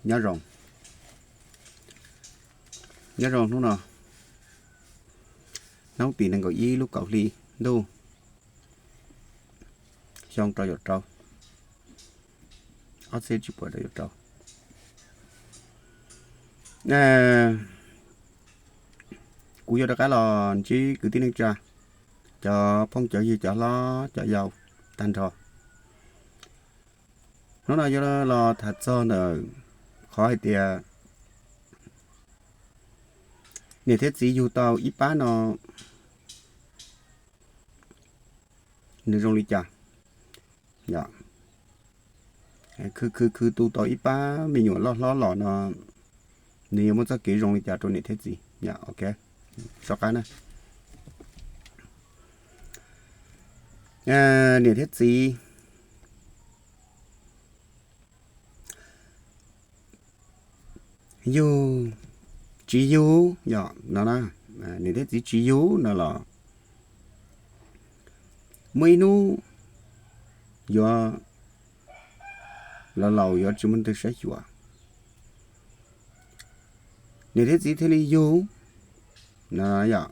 Nyob zoo, nyob zoo hnub no, hnub tim nees nkaum ib lub kaum hli ntuj, xyoo rau caum rau, ob txhiab tsib puas rau caum rau. Kuv yuav rov qab los ntsib kwv tij neej tsa, cov phooj cov ywg, cov hlob cov yau tag nrho. Hnub no yuav los tham txog ntawm qhov hais tias niam thiab txiv yug tau ib pab no nws zoo li cas. Khwv khwv khwv tu tau ib pab me nyuam loj hlob los no, nws yuav muaj txoj kev zoo li cas rau niam thiab txiv. Ok, soj qab na. Niam thiab txiv yug tsis yug, yog no, niam thiab txiv tsis yug no los muaj ib hnub yuav los laus yuav tsis muaj leej twg saib xyuas, niam thiab txiv thiaj li yug no yom.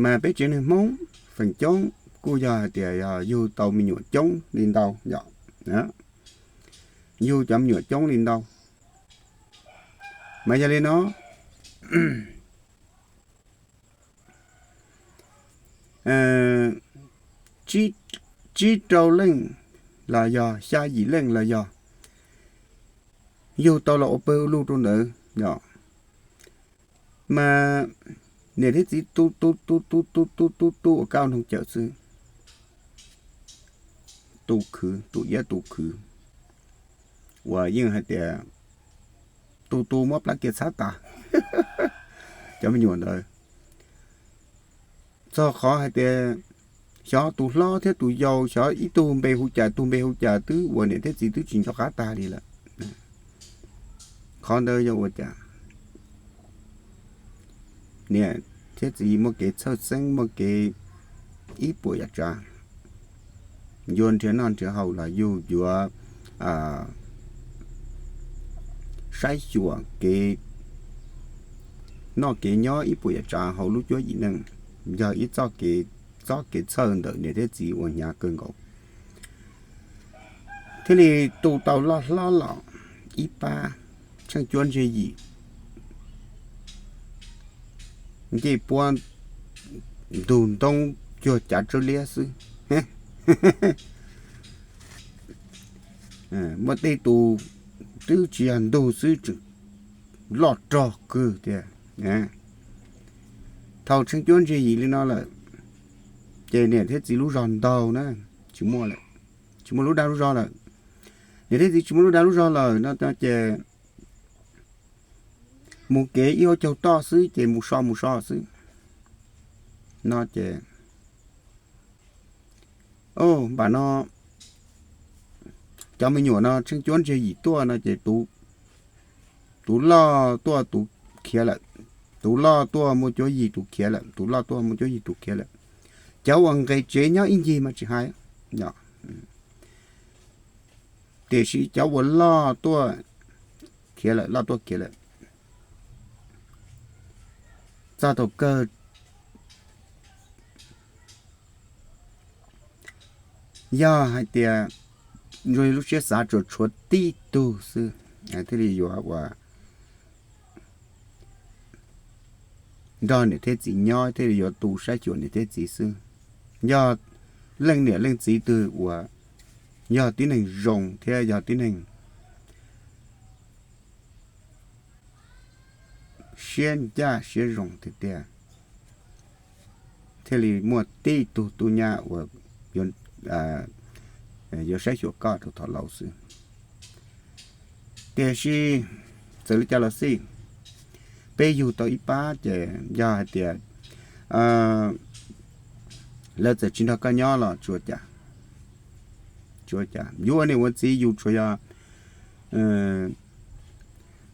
Mas peb tsev neeg Hmoob feem coob kuj yog hais tias yog yug tau me nyuam coob li ntau yom, yug cov me nyuam coob li ntau. Mas yog li no, tsib rau leej los yog xya yim leej los yog yug tau los ua pawg ua lug rau ntawd yom. Mas niam thiab txiv tu tu tu tu tu tu tu tu ua kab ua noog cawm xwb, tu khwv, tu iab tu khwv, uas yeej hais tias tu tu muab plab kiag txhab tas cov me nyuam ntawd. Txog qhov hais tias xyov tus hlob thiab tus yau, xyov ib tug npe hu cas, tus npe hu cas, twb ua niam thiab txiv twb tsis nco qab tag li lawm. Qhov ntawd yog ua cas? Niam thiab txiv muaj kev txhawj xeeb, muaj kev ib puas yam tsav, yuav nrhiav noj nrhiav haus los yug, yuav saib xyuas kev noj kev nyob ib puas yam tsav hauv lub cuab yim neej, yog ib txoj kev, txoj kev txhawj ntawm niam thiab txiv uas hnyav kawg nkaus. Thiaj li tu tau loj hlob los ib pab tsheej cuab ntseg yim, ncej puab ntug ntoob cuag cav tsawb liab xwb. Muaj tej tus twb tsis yog ntug xwb, tseem loj rog kawg tiag. Thaum tsheej cuab ntseg yim li no lawm, ces niam thiab txiv lub zog ntaug na, tsis muaj lawm, tsis muaj lub dag lub zog lawm. Niam thiab txiv tsis muaj lub dag lub zog lawm no ces mus kev ib hauv caug toj xwb ces mus so mus so xwb no ces, o, npam no cov me nyuam no tsheej cuab ntseg yim tuaj no ces tus loj tuaj tus khiav lawm, tus loj tuaj muaj cuab yig tus khiav lawm, tus loj tuaj muaj cuab yig tus khiav lawm. Cov uas nqis tsev nyob ib ncig mas tsis hais, tiam sis cov uas loj tuaj khiav lawm, loj tuaj khiav lawm, txog thaum kawg yog hais tias zoo li lub siab xav tsuas tshuav tib tug xwb thiaj li yuav ua nrog niam thiab txiv nyob, thiaj li yuav tu saib xyuas niam thiab txiv xwb. Yog leej niam leej txiv twg uas yog tib neeg zoo thiab yog tib neeg siab ncaj siab zoo tiag tiag, thiaj li muaj tib tug tub nyab uas yuav saib xyuas koj rau thaum laus xwb. Tiam sis txawm li cas los xij, peb yug tau ib pab ces yog hais tias lawv txawm tsis nrog koj nyob los tsuas cas, tsuas cas yus ua niam ua txiv yus tsuas yog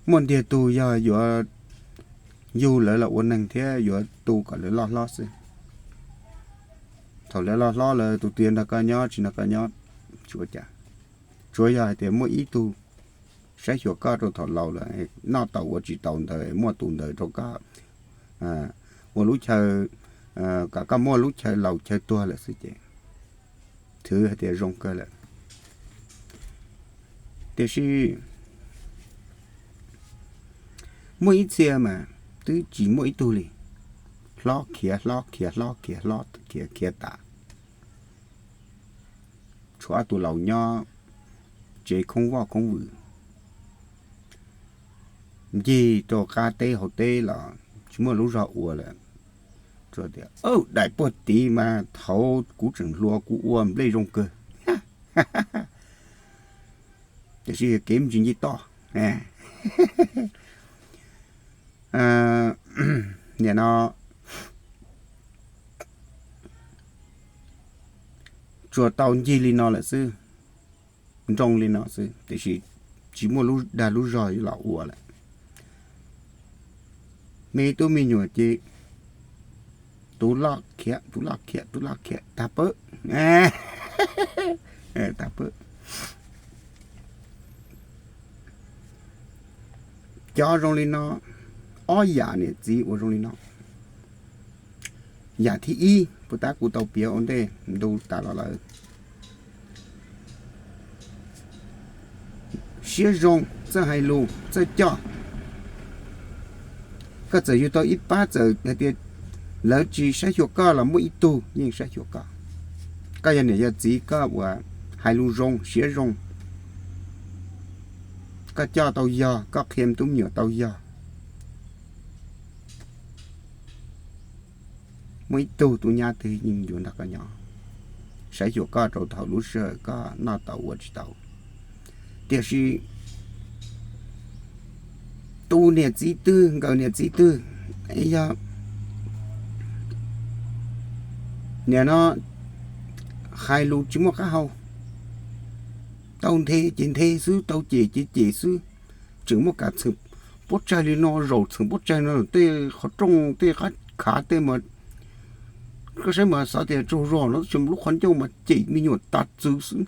muaj ntiag tug yog yuav yug lawv los ua neeg thiab yuav tu kom lawv loj hlob xwb. Thaum lawv loj hlob lawm tus twg yuav nrog koj nyob tsis nrog koj nyob tsuas cas. Tsuav yog hais tias muaj ib tug saib xyuas koj rau thaum laus lawm, noj tau ua tsis tau ntawd, muaj tus ntawd rau koj, ua lub chaw, kom koj muaj lub chaw laus chaw tuag lawm xwb ces thwv hais tias zoo kawg lawm. Tiam sis muaj ib txhia mas twb tsis muaj ib tug li, hlob khiav hlob khiav hlob khiav hlob khiav khiav tas, tshuav ob tug laus nyob tsev khoob voj khoob vwm, ncig rau qab teb hauv teb los tsis muaj lub zog ua lawm. Tias, Daim puag tid mas thaum kuv tseem hluas kuv ua nplej zoo kawg, tiam sis kev me ntsis nce toj. Nim no tsuas tau ncig li no lawm xwb, nroo li no xwb, tiam sis tsis muaj lub dag lub zog yuav los ua lawm. Me tub me nyuam ces tus loj khiav tus loj khiav tus loj khiav tag pawg, tag pawg. Cov zoo li no, ob yam niam txiv uas zoo li no. Yam thib ib, puag ta kuv tau piav ua ntej ntu tas los lawm. Siab zoo, txawj hais lus, txawj coj. Koj txawm yug tau ib pab, txawm hais tias lawv tsis saib xyuas koj los muaj ib tug yeej saib xyuas koj. Koj yog niam yog txiv, koj uas hais lus zoo, siab zoo, koj coj tau yog, koj qhia me tub me nyuam tau yog, muaj ib tug tub nyab twg yeej yuav nrog koj nyob, saib xyuas koj rau thaum lub sij hawm koj noj tau ua tsis tau. Tiam sis tus niam txiv twg, nkawm niam txiv twg, yog nim no hais lus tsis muaj qab hau, tau nthe ces nthe xwb, tau cem ces cem xwb, tseem muaj kav txheem puab tsaig li no, zaum txheem puab tsaig no tej qhov rooj tej qab khav tej mas, koj saib mas xav tias tsaug zog no, tseem lub qhov ncauj mas cem me nyuam tas txwv xwb.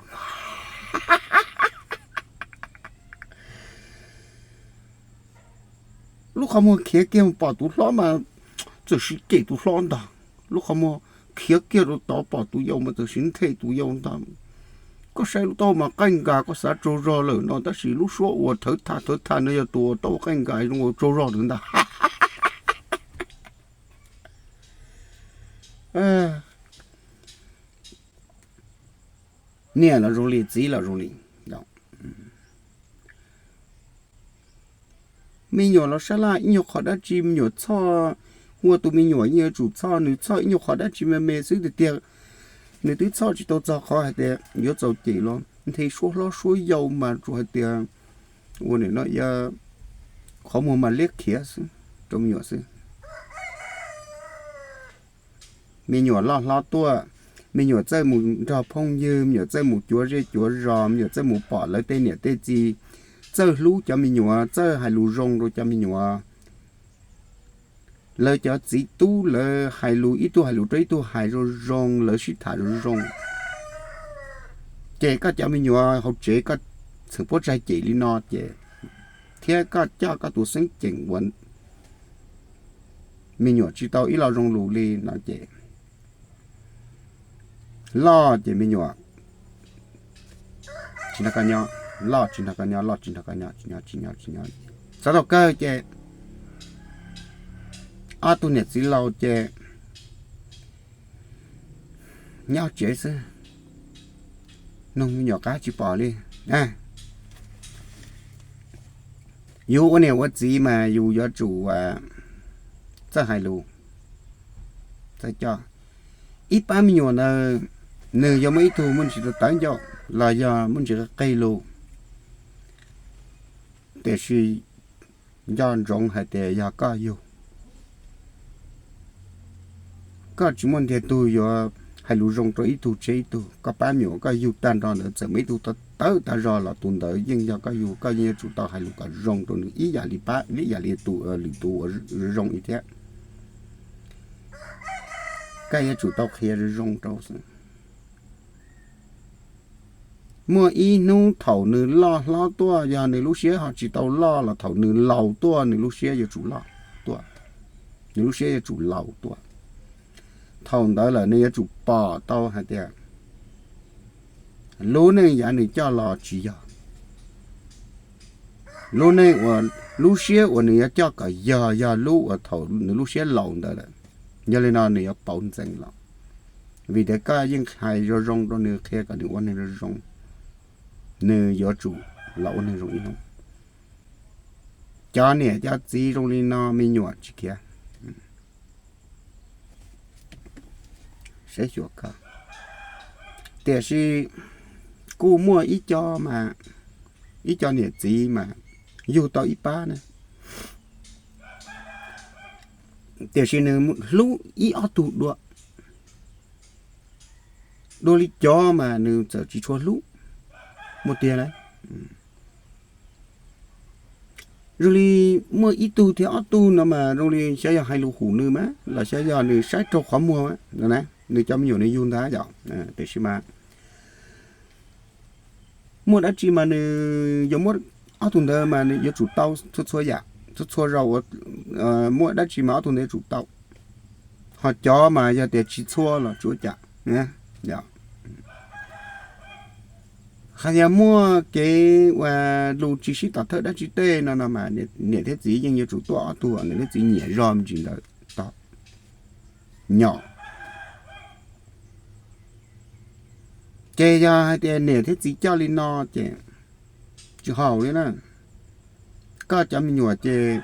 Lub qhov muag khiav kiag mus pom tus hlob mas txawm sim cem tus hlob ntag. Lub qhov muag khiav kiag rau tod pom tus yau mas txawm sim nthe tus yau ntag. Koj saib lub taub hau mas qaij nkag, koj xav tsaug zog lawm no, tab sis lub suab uas thawv tha thawv tha no yog tus uas taub hau qaij nkag zoo ua tsaug zog ntawd ntag. Niam los zoo li, txiv los zoo li. Me nyuam los sab laj, ib nyuag qhov dab tsi me nyuam txhoj, ua tus me nyuam yeej yuav tsum txhoj, nws txhoj ib nyuag qhov dab tsi me me xwb tiag tiag, nws twb txhoj tsis tau txog qhov hais tias yuav txaus cem los nthe suab hlob suab yau mas tsuas hais tias ua nim no qhov muag mas liab khiav xwb rau me nyuam xwb. Me nyuam loj hlob tuaj, me nyuam txawj mus nrog phooj ywg, me nyuam txawj mus cuav zej cuav zos, me nyuam txawj mus pom lawv tej niam tej txiv, txawj hlub cov me nyuam, txawj hais lus zoo rau cov me nyuam. Lawv cov txiv tub lawv hais lus, ib tug hais lus rau ib tug hais zoo zoo, lawv sib tham zoo zoo. Ces koj cov me nyuam hauv tsev koj txheem puab tsaig cem li no ces, thiab koj coj koj tus xeeb ceem uas me nyuam tsis tau ib lo zoo lus li no ces, loj ces me nyuam tsis nrog koj nyob, loj tsis nrog koj nyob, loj tsis nrog koj nyob, tsis nyob tsis nyob tsis nyob. Txog thaum kawg ces ob tug niam txiv laus ces nyob tsev xwb, noog me nyuam qab tsis pom li. Yus ua niam ua txiv mas yus yuav tsum txawj hais lus, txawj coj. Ib pab me nyuam ntawd, nws yog muaj ib tug muaj ntsis tawv ncauj los yog muaj ntsis qig lus, tiam sis nco ntsoov hais tias yog koj yug, koj tsis muaj ntiag tug yuav hais lus zoo rau ib tug tseb ib tug. Koj pab me nyuam koj yug tag nrho ntawd txawm muaj ib tug tawv tag zog los tus ntawd yeej yog koj yug, koj yeej yuav tsum tau hais lus kom zoo rau nws ib yam li pab, ib yam li tus lwm tus uas zoo li thiab. Koj yuav tsum tau qhia zoo zoo rau xwb. Muaj ib hnub thaum nws loj hlob tuaj, yog nws lub siab ho tsis tau loj los thaum nws laus tuaj nws lub siab yuav tsum loj tuaj, nws lub siab yuav tsum laus tuaj. Thaum ntawd lawm nws yuav tsum pom tau hais tias lub neej yav nws coj los tsis yog lub neej uas, lub siab uas nws yuav coj kom yog, yog lub uas thaum nws lub siab laus ntawd lawm. Yog li no nws yuav pauv ntxeev los, vim tias koj yeej hais zoo zoo rau nws, qhia kom nws ua neeg zoo zoo, nws yuav tsum los ua neeg zoo ib hnub. Cov niam cov txiv zoo li no me nyuam tsis khiav, saib xyuas koj. Tiam sis kuj muaj ib co, ib co niam txiv mas yug tau ib pab na, tiam sis nws hlub ib ob tug dua, dua li cov mas nws txawm tsis tshua hlub. Muaj tiag lawm. Zoo li muaj ib tug thiab ob tug no mas zoo li xyov yog hais lus hum nws mas los xyov yog nws saib raug qhov muag no na, nws cov me nyuam nws yug ntag yom. Tiam sis mas muaj dab tsi mas nws yuav muab, ob tug ntawd mas nws yuav tsum tau txhua txhua yam, txhua txhua zaus uas muaj dab tsi mas ob tug ntawd yuav tsum tau. Ho cov mas yog tias tsis txhua los tsis ua cas. Hos yog muaj kev uas lus tsis sib tom thawj dab tsi tej no no mas niam thiab txiv yeej yuav tsum tuaj ob tug, niam thiab txiv nyiam zog me ntsis ntawd tau nyom. Ces yog hais tias niam thiab txiv coj li no ces tsis haum li na. Koj cov me nyuam ces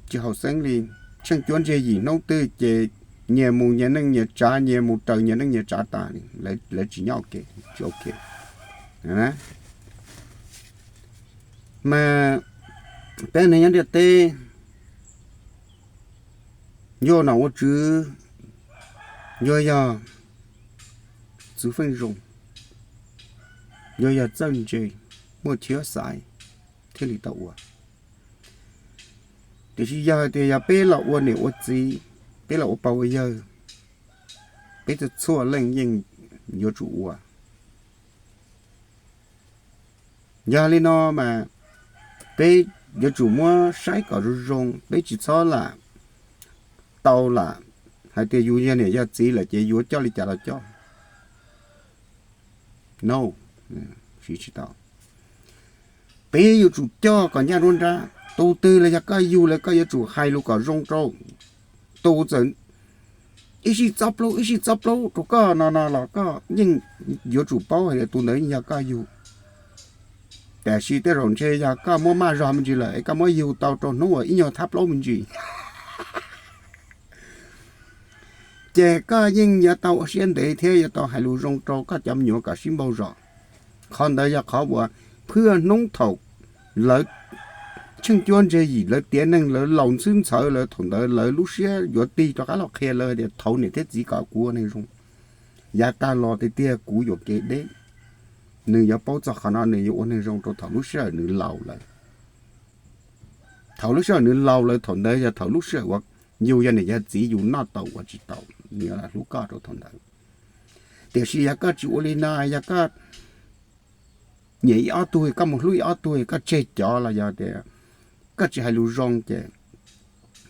tsis haum xeeb li. Tsheej cuab ntseg yim hnub twg ces nyias mus nyias neej nyias tsav, nyias mus raws nyias neej nyias tsav tas li, lawv tsis nyob ua ke, tsis ua ke. Mas peb neeg nyob ntiaj teb yuav ua nom ua tswv, yuav yog txwv feej zoo, yuav yog txawj ntse, muaj chwv xaiv thiaj li tau ua. Tiam sis yog hais tias yog peb los ua niam ua txiv, peb los ua pog ua yawg, peb txhua txhua leej yeej yuav tsum ua. Yog li no mas peb yuav tsum muab saib kom zoo zoo, peb tsis txhob lam tau lam hais tias yus yog niam yog txiv lawm ces yuav coj li cas los coj. No, siv tsis tau. Peb yuav tsum coj kom ncaj nruab nrab. Tus twg los yog koj yug lawm koj yuav tsum hais lus kom zoo rau. Tus txawm ib sij txob plaub ib sij txob plaub rau koj no no los koj yeej yuav tsum paub hais tias tus ntawd yeej yog koj yug. Tiam sis tej zaum ntshe yog koj muab maj zog me ntsis lawm es koj muab yug tau rau hnub uas ib nyuag thab plaub me ntsis, ces koj yeej yuav tau ua siab ntev thiab yuav tau hais lus zoo rau koj cov me nyuam kom sib npaug zos. Qhov ntawd yog qhov uas phwj hnub thaum lawv tsheej cuab ntseg yim, lawv tiav neeg, lawv laus ntxhwb ntxhawv, lawv thaum ntawd lawv lub siab yuav tig rov qab los qhia lawv tias thov niam thiab txiv kom kuv ua neeg zoo. Yav tag los tiag tiag kuv yuam kev deb. Nws yuav paub txog qhov no nws yuav ua neeg zoo rau thaum lub sij hawm nws laus lawm. Thaum lub sij hawm nws laus lawm thaum ntawd yog thaum lub sij hawm uas yus yog niam yog txiv yus noj tau ua tsis tau, nws yuav lam hlub koj rau thaum ntawd. Tiam sis yog koj tsis ua li no, yog koj nyiam ib ob tug koj mus hlub ib ob tug koj tseg cov los yog tias koj tsis hais lus zoo ces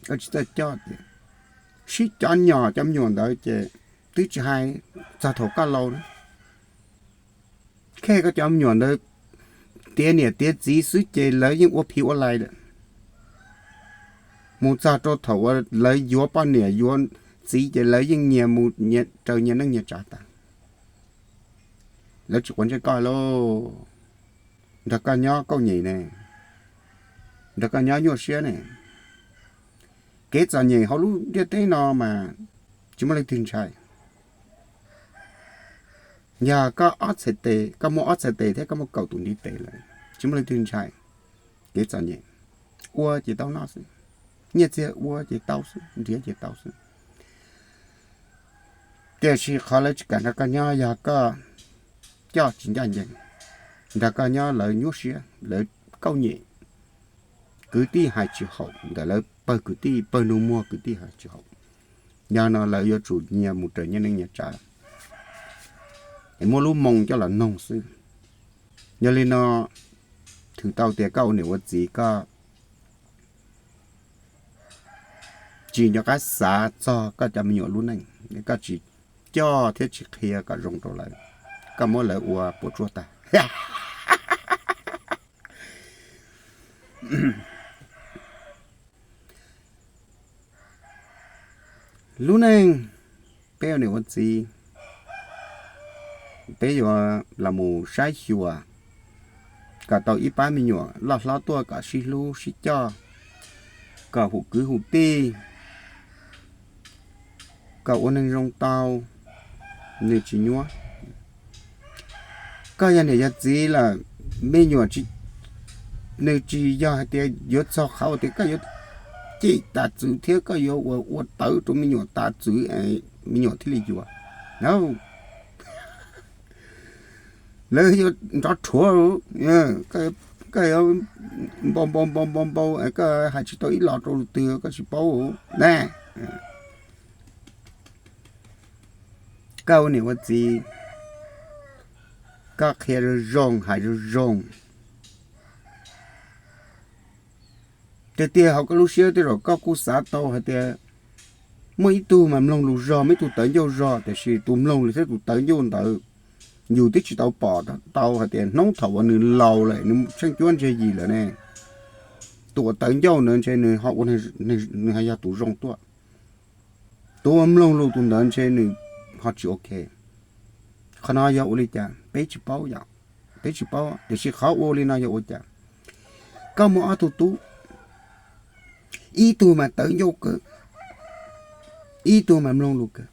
koj tsis txawj coj ces sib cov nyom cov me nyuam ntawd ces twb tsis hais txog thaum koj laus na. Khej koj cov me nyuam ntawd tiav niam tiav txiv xwb ces lawv yeej ua phi ua lais lawm. Mus txog rau thaum uas lawv yuav poj niam yuav txiv ces lawv yeej nyias mus raws nyias neej nyias tsav tas. Lawv tsis quav ntsej koj lauj. Nrog koj nyob kauj nyem ne, nrog koj nyob nyuaj siab ne. Kev txom nyem hauv lub ntiaj teb no mas tsis muaj leej twg ntshai. Yog koj ob txhais tes, koj muaj ob txhais tes thiab koj muaj kaum tus ntiv tes lawm tsis muaj leej twg ntshai. Kev txom nyem ua ces tau noj xwb, nyiaj txiag ua ces tau xwb, nrhiav ces tau xwb. Tiam sis qhov lawv tsis kam nrog koj nyob yog koj coj tsis ncaj ncees, nrog koj nyob lawv nyuaj siab, lawv kauj nyem. Kwv tij hais tsis haum, ntawm lawv pawg kwv tij pawg nus muag kwv tij hais tsis haum. Yog no lawv yuav tsum nyias mus raws nyias neej nyias tsav. es muab lub moo coj los noog xwb. Yog li no, thwm tau tias koj ua niam ua txiv koj tsis nco qab xav txog koj cov me nyuam lub neej, koj tsis coj thiab tsis qhia kom zoo rau lawv, koj muab lawv ua puas tsuaj tag. Lub neej, peb ua niam ua txiv, peb yuav los mus saib xyuas kom tau ib pab me nyuam loj hlob tuaj kom sib hlub sib coj, kom hu kwv hu tij, kom ua neeg zoo tau, nws tsis nyuaj. Koj yog niam yog txiv lawm, me nyuam, nws tsis yog hais tias yuav txog qhov uas tias koj yuav cem tas txwv thiab koj yuav ua, ua tawv rau me nyuam tas txwv, me nyuam thiaj li yuav. Lawv yuav nrov rhuav, koj yuav npau npau npau npau npau, koj hais tsis tau ib los rau twg koj tsis paub na. Koj ua niam ua txiv, koj qhia zoo zoo, hais zoo zoo. Tiag tiag hauv koj lub siab tej zaum koj kuj xav tau hais tias muaj ib tug mas mloog lus zog, muaj ib tug tawv ncauj zog, tiam sis tus mloog lus thiab tus tawv ncauj ntawd, yus twb tsis tau pom tau hais tias hnub thaum uas nws laus lawm, nws tsheej cuab ntseg yim lawm ne, tus uas tawv ncauj ntawd ntshe nws ho ua, nws ho yog tus zoo tuaj. Tus uas mloog lus tus ntawd ntshe nws ho tsis ok. Qhov no yog ua li cas peb tsis paub yom, peb tsis paub, tiam sis qhov ua li no yog ua cas? Koj muaj ob tug tub, ib tug mas tawv ncauj kawg, ib tug mas mloog lus kawg.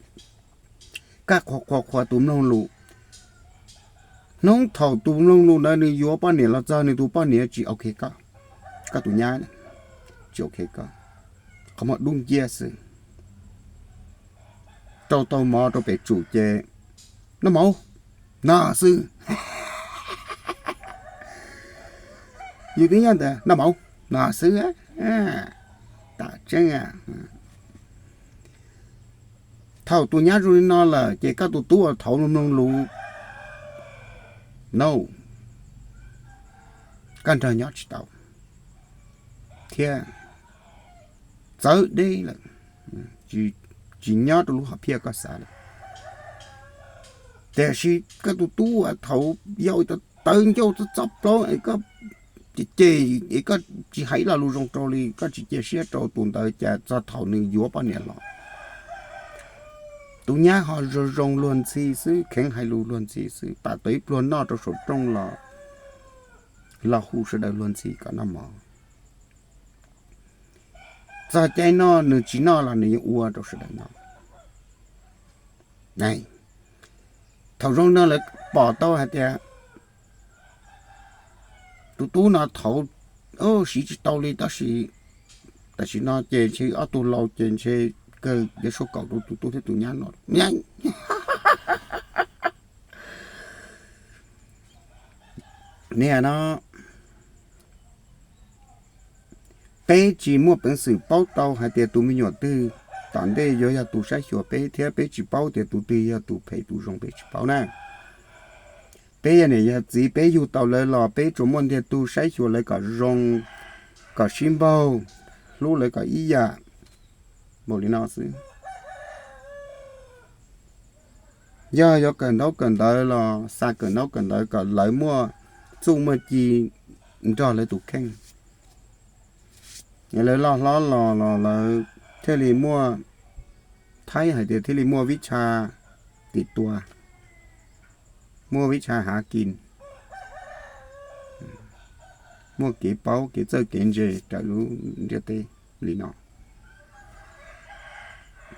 Koj qhuas qhuas qhuas tus mloog lus, hnub thaum tus mloog lus ntawd nws yuav poj niam los txog nws tus poj niam tsis ok koj, koj tus nyab tsis ok koj, qhov muag dub nciab xwb, rau tau mov rau pem tsum ces noj mov, no xwb. Yus twb nyob ntawd noj mov, no xwb. Tam tseeb, thaum tus nyab zoo li no lawm ces koj tus tub uas thaum mloog lus, no, koj nrog nyob tsis tau thiab, txawv deb lawm, tsis nyob rau lub hom phiaj koj xav lawm. Tiam sis koj tus tub uas thaum yau tawv ncauj txob txob plaub es koj ces ces es koj tsis hais ib lo lus zoo rau li, koj tsis cia siab rau tus ntawd, cas txog thaum nws yuav poj niam los, tus nyab ho zoo zoo luag ntxhi xwb, kheev hais lus luag ntxhi xwb, pam tau ib pluag noj rau saum rooj los, los hu sawv daws luag ntxhi kom noj mov. Txog caij noj nws tsis noj los nws yeej ua rau sawv daws noj. Thaum zoo no lawv pom tau hais tias tus tub no thaum siv tsis tau li, tab sis tam sim no ces ntshe ob tug laus ces ntshe kawg yuav sau kaum rau tus tub thiab tus nyab no. Niam no, peb tsis muaj peev xwm paub tau hais tias tus me nyuam twg tom ntej yuav yog tus saib xyuas peb, thiab peb tsis paub tias tus twg yog tus phem tus zoo, peb tsis paub na. Peb yog niam yog txiv, peb yug tau lawv los peb tsuas muaj ntiag tug saib xyuas lawv kom zoo, kom sib npaug, hlub lawv kom ib yam, npaum li no xwb. Yog yuav kawm ntaub kawm ntawv los xa kawm ntaub kawm ntawv kom lawv muaj txuj muaj ci nrog lawv tus kheej. Lawv loj hlob los los lawv thiaj li muaj, thaib hais tias thiaj li muaj vib tsha tim tua, muaj vib tsha hav kis, muaj kev paub kev txawj kev ntse raws lub ntiaj teb li no.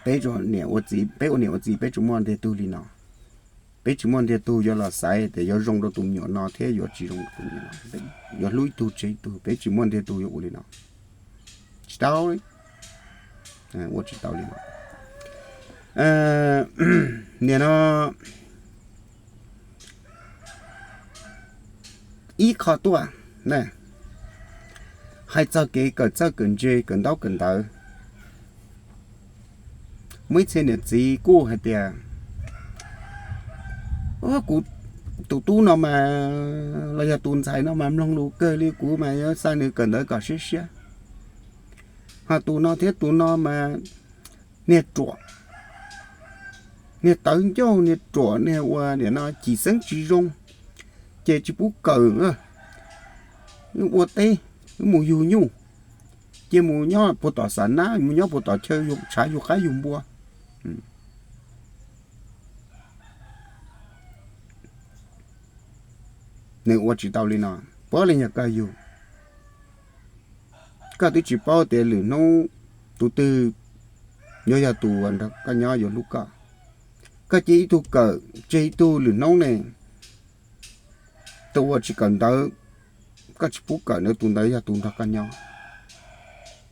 Peb, peb ua niam ua txiv peb tsuas muaj ntiag tug li no. Peb tsis muaj ntiag tug yuav los xaiv tias yuav zoo rau tus me nyuam no thiab yuav tsis zoo rau tus me nyuam no, yuav hlub ib tug tseg ib tug, peb tsis muaj ntiag tug yuav ua li no. Tsis tau, ua tsis tau li no. Niam no, ib qho tuaj, hais txog kev kawm txawj kawm ntse kawm ntaub kawm ntawv, muaj ib txhia niam txiv kuj hais tias, Kuv tus tub no mas los yog tus ntxhais no mas mloog lus kawg li, kuv mas yuav xa nws kawm ntawv kom siab siab. Ho tus no thiab tus no mas niag ruam, niag tawv ncauj, niag ruam, niag ua nim no cim xeeb tsis zoo, ces tsis pub kawm, ua teb, wb mus yug nyuj, cia mus nyob puag tom xam nab, mus nyob puag tom chaw tshav yug qaib yug npua. Nws ua tsis tau li no, puav leej yog koj yug. Koj twb tsis paub tias lwm hnub tus twg yuav yog tus uas nrog koj nyob yuav hlub koj. Koj cia ib tug kawm tseg ib tug, lwm hnub ne tus uas tsis kawm ntawv, koj tsis pub kawm ntawv, tus ntawd yog tus nrog koj nyob,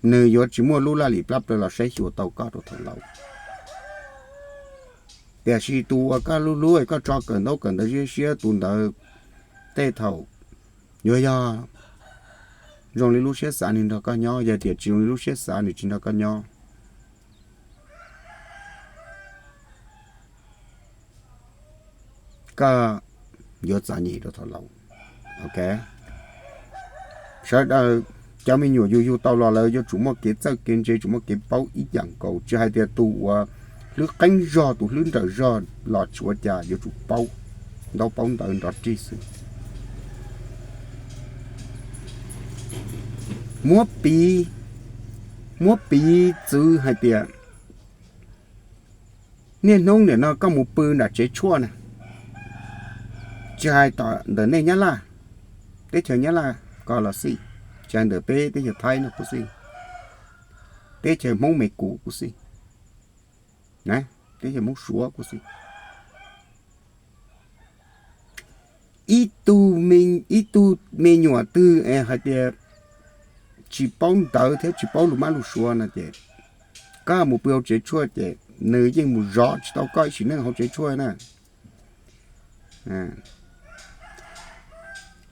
nws yuav tsis muaj lub laj lim plab plaws los saib xyuas tau koj rau thaum laus. Tiam sis tus uas koj hlub hlub es koj tso kawm ntaub kawm ntawv siab siab, tus ntawd tej thaum yuav yog zoo li lub siab xav nws nrog koj nyob, yog tias tsis zoo li lub siab xav nws tsis nrog koj nyob. Koj yuav txom nyem rau thaum laus. Ok, sawv daws cov me nyuam yug yug tau los lawv yuav tsum muaj kev txawj kev ntse, tsum muaj kev paub ib yam nkaus, tsis hais tias tus uas hlwb qeeb zog, tus hlwb nrawm zog los tsis ua cas, yuav tsum paub ntaub paub ntawv nrov rig xwb. Muab piv, muab piv txwv hais tias niaj hnub nim no koj mus pw nram tsev tshuaj na, tsis hais tom ntawm nej Nyab Laj, teb chaws Nyab Laj ko los xij, tsis hais ntawm peb teb chaws Thaib no kuj xij, teb chaws Hmoob Mes Kus kuj xij, teb chaws Hmoob Suav kuj xij, ib tug, ib tug me nyuam twg es hais tias tsis paub ntawv thiab tsis paub lus mab lus suav no ces koj mus pw hauv tsev tshuaj ces nws yeej mus zov tsis tau koj ib sim neej hauv tsev tshuaj na.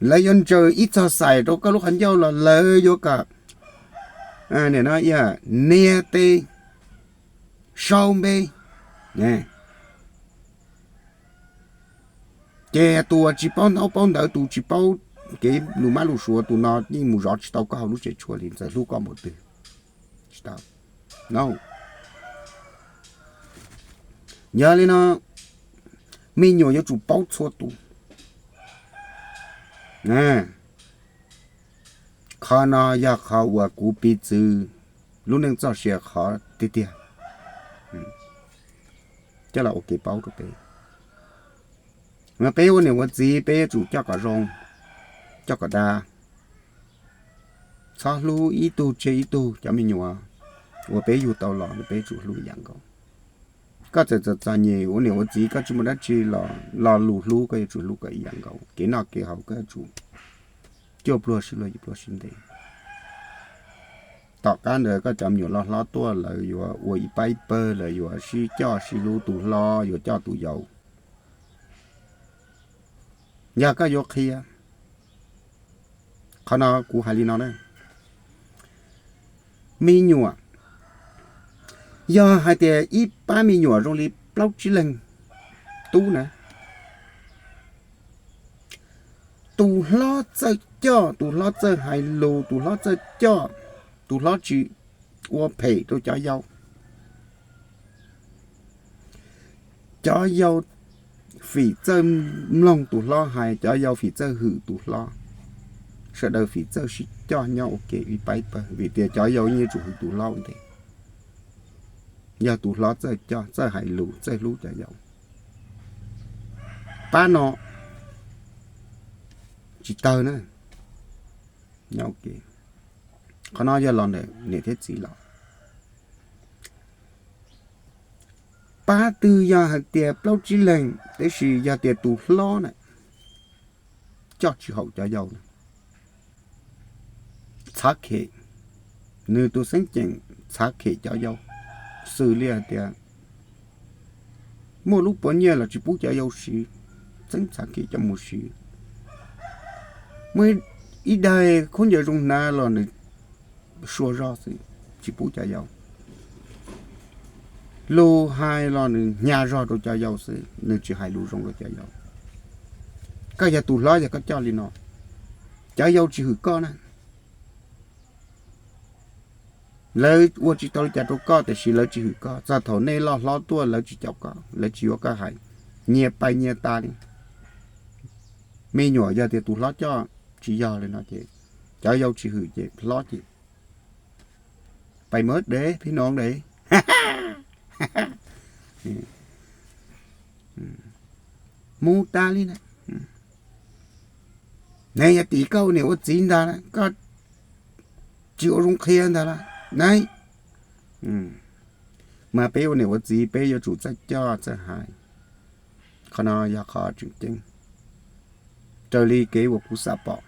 Lawv yuav ntsaws ib txog xais rau koj lub qhov ncauj los lawv yuav kom niam no niag teb sau npe. Ces tus uas tsis paub ntaub paub ntawv, tus tsis paub kev lus mab lus suav, tus no yeej mus zov tsis tau koj hauv lub tsev tshuaj li, txawm hlub koj npaum twg. Tsis tau. Yog li no, me nyuam yuav tsum paub txhua tus. Qhov no yog qhov uas kuv piv txwv lub neej txoj sia qhov tiag tiag, coj los ua kev paub rau peb. Mas peb ua niam ua txiv peb yuav tsum coj kom zoo, coj kom dav, txhob hlub ib tug tseg ib tug. Cov me nyuam uas peb yug tau los peb yuav tsum hlub ib yam nkaus. Koj txawm txom txom nyem ua niam ua txiv koj tsis muaj dab tsi los lo lus hlub koj yuav tsum hlub kom ib yam nkaus. Kev noj kev haus koj yuav tsum cuaj pluag sib luag yim pluag sib ntev. Tom qab ntawd koj cov me nyuam loj hlob tuaj lawv yuav ua ib pab ib pawg, lawv yuav sib coj sib hlub, tus hlob yuav coj tus yau. Yog koj yuav qhia, qhov no kuv hais li no na, me nyuam, yog hais tias ib pab me nyuam zoo li plaub tsib leeg tub na, tus hlob txawj coj, tus hlob txawj hais lus, tus hlob txawj coj, tus hlob tsis ua phem rau cov yau. Cov yau fim txawj mloog tus hlob hais, cov yau fim txawj hwm tus hlob. Sawv daws fim txawj sib coj nyob ua ke ib pab ib pawg, vim tias cov yau yeej yuav tsum hwm tus hlob ua ntej. Yog tus hlob txawj coj, txawj hais lus, txawj hlub cov yau, pab no tsis tawg na. Qhov no yog los ntawm niam thiab txiv los. Pab twg yog hais tias plaub tsib leeg, tab sis yog tias tus hlob na coj tsis haum cov yau na, txhav khem, nws tus xeeb ceem txhav khem cov yau, xws li hais tias muaj lub puav nyiaj los tsis pub cov yau siv, txeeb txhav khem coj mus siv. Muaj ib daig khaub ncaws zoo hnav los nws sua zog xwb, tsis pub cov yau. Lus hais los nws hnyav zog rau cov yau xwb, nws tsis hais lus zoo rau cov yau. Koj yog tus hlob yog koj coj li no, cov yau tsis hwm koj na. Lawv ua tsis tau li cas rau koj tiam sis lawv tsis hwm koj. Txog thaum nej loj hlob tuaj lawv tsis caum koj, lawv tsis yuav koj hais, nyias pais nyias tas li. Me nyuam yog tias tus hlob coj tsis yog li no ces cov yau tsis hwm ces hlob ces pais mab dev phib noov dev mus tas li na. Neb yog tim koj ua niam ua txiv ntag, koj tsis ua zoo qhia ntag las neb. Mas peb ua niam ua txiv peb yuav tsum txawj coj txawj hais. Qhov no yog qhov tseem ceeb raws li kev uas kuv xav pom.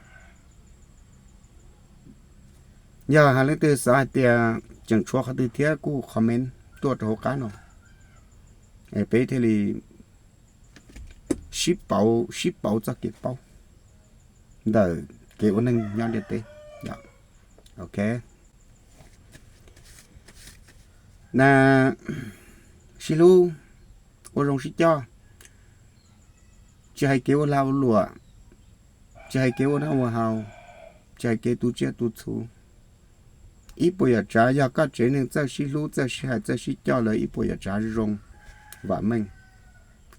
Yog hais leej twg xav hais tias tseem tshuav qhov twg thiab kuj comment tuaj rau hauv qab no, peb thiaj li sib pauv, sib pauv txoj kev paub ntawm kev ua neeg nyob ntiaj teb. Ok, na, sib hlub, ua zoo sib coj, tsis hais kev ua lag ua luam, tsis hais kev ua noj ua haus, tsis hais kev tu tsiaj tu txhu. Ib puas yam tsav yog koj tsev neeg txawj sib hlub, txawj sib hais, txawj sib coj lawm ib puas yam tsav zoo vam meej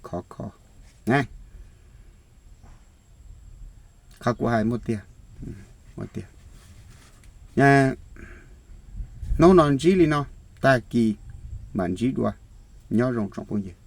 khov kho. Qhov kuv hais muaj tiag, muaj tiag. Hnub no ntsib li no, tag kis mam ntsib dua. Nyob zoo tsoom phooj ywg.